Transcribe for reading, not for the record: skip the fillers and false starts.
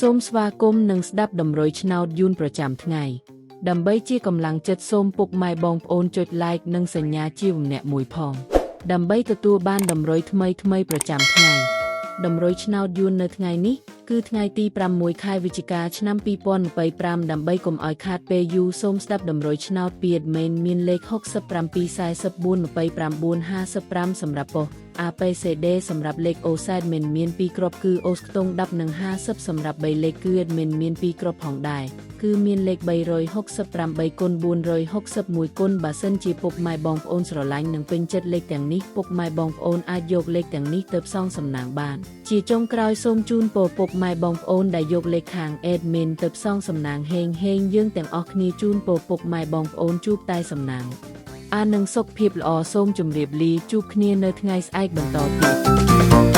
សូមស្វាគមន៍និងស្ដាប់តម្រុយឆ្នោតយួនប្រចាំថ្ងៃ ដើម្បីជាកម្លាំងចិត្តសូមពុកម៉ែបងប្អូនចុច Like និងសញ្ញាជាម្នាក់មួយផង ដើម្បីទទួលបានតម្រុយថ្មីថ្មីៗប្រចាំថ្ងៃ តម្រុយឆ្នោតយួននៅថ្ងៃនេះគឺថ្ងៃទី6ខែវិច្ឆិកាឆ្នាំ2025ដើម្បីកុំឲ្យខាតពេលយូរសូមស្ដាប់តម្រុយឆ្នោតពី admin មានលេខ67 44 29 55សម្រាប់ប៉ុស្តិ៍ APCD សម្រាប់លេខ OZ មិនមាន2គ្រាប់គឺអូសខ្ទង់10និង50សម្រាប់3លេខគឺ admin មាន2គ្រាប់ផងដែរគឺមានលេខ368គុណ461គុណបើសិនជាពុកម៉ែបងប្អូនស្រឡាញ់និងពេញចិត្តលេខទាំងនេះពុកម៉ែបងប្អូនអាចយកលេខទាំងនេះទៅផ្សងសំណាងបាន ជាចុងក្រោយសូមជូនពរពុកម៉ែបងប្អូនដែលយកលេខខាង admin ទៅផ្សងសំណាងហេងហេងយើងទាំងអស់គ្នាជូនពរពុកម៉ែបងប្អូនជួបតែសំណាងអានឹងសុខភាពល្អសូមជម្រាបលាជួបគ្នានៅថ្ងៃស្អែកបន្តទៀត។